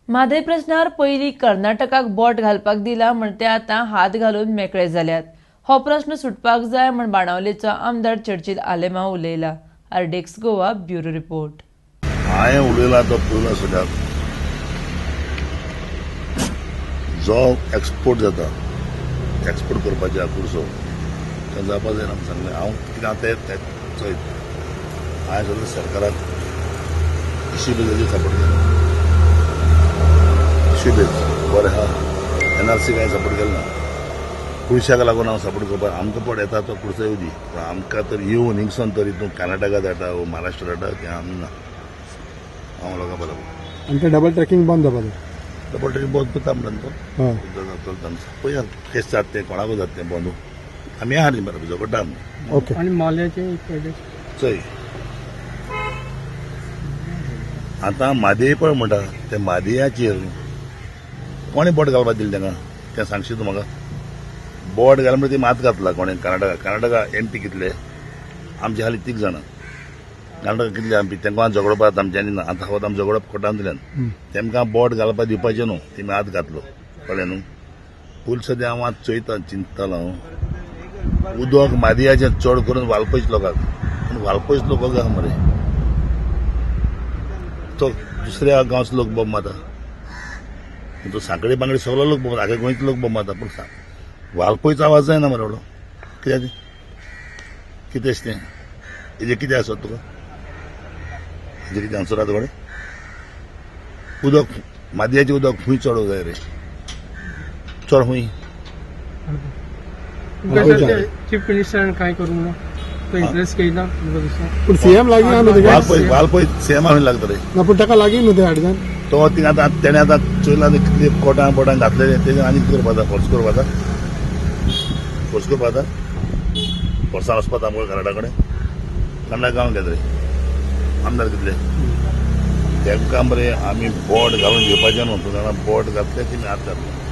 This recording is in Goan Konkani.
म्हादय प्रश्नार पयलीं कर्नाटकाक बोट घालपाक दिला म्हण ते आतां हात घालून मेकळे जाल्यात. हो प्रश्न सुटपाक जाय म्हण बाणावलेचो आमदार चर्चिल आलेमांव उलयला. RDX Goa bureau report. हांवें उलयला तो पयलो सगळ्याक जो एक्सपोर्ट जाता, एक्सपोर्ट करपाचे कुडसो तें जावपा जायना म्हूण सांगलें. हांव कितें आतां तें चोयत हांवें सगळें सरकाराक इश्यू बेजाचेर सपोर्ट केलो. इश्यू बेज बरें आहा. एनआरसी हांवें सपोर्ट केलो ना. कुडश्याक लागून हांव सपोर्ट करपाक आमकां पड येता तो कुडसो येवं दी, पूण आमकां तर येवन हिंगसून तरी तूं कर्नाटका धाडटा वो महाराष्ट्र धाडटा तें आमी ना. हांव लोकां बरोबर. आनी ते डबल ट्रॅकिंग बंद जावपा जाय. डबल ट्रेन बंद करता म्हणटा तो. हय. पळया केस जाता तें, कोणाकूय जाता तें बंद. आमी आहा न्ही बरोबर, झगडटा आमी. ओके. आणि मोल्याचे एक प्रोजेक्ट. चोय, आतां मादये पळय म्हणटा ते मादयाचेर कोणें बोट घालपाक दिलें तांकां तें सांगशी तूं म्हाका? बोट घाल म्हणटा ती मात घातला कोणें? कर्नाटका. कर्नाटका एमपी कितले आमचे हाली? तीग जाणां. कर्नाटका कितले एमपी? तांकां झगडपाक आमच्यांनी ना. आतां फकत आमी झगडप कोर्टांतल्यान. तेमकां बोट घालपाक दिवपाचें न्हू, तेमी हात घातलो, कळ्ळें न्हू? पूल सद्या हांव आतां चोयता, चिंततालो हांव, उदक मादयाचें चड करून वालपयच लोकांक, पूण वालपयच लोक आहा मरे, तो दुसऱ्या गांवचो लोक बोब मारता. तो सांकळी बांगडे सगळो लोक बोब, आगे गोंयचो लोक बोब मारता, पूण वालपयचो आवाज जायना मरे एवढो. कित्याक तें? कितें तें हेजें कितें आसा तुका? हेजें कितें आन्सर आसा तुकडे? उदक मादयाचें उदक खूंय चड जाय रे? चड खूंय? तुमकां चीफ मिनिस्टरान काय करूंक ना? तो इंट्रस्ट घेयना तुमकां दिसता? पूण सीएम लागीं आहा न्हू तेका? वालपय, वालपय सीएमा खंय लागता रे? ना, पूण ताका लागीं न्हू ते हाडच्यान. तो थिंगा आतां तेणें आतां चोयला न्ही कितले कोटां बोटां घातलेले तेजें. आनी कितें करपा जाता? फोर्स करपा जाता, फोर्स करपा जाता. फोर्सान वचपा जाता आमकां कर्नाटका कडेन. कर्नाटक गांव घेता रे आमदार कितले तांकां मरे? आमी बोट घालून घेवपाचें न्हू. तूं जाणा, बोट घातलें, तेमी हात घातलो.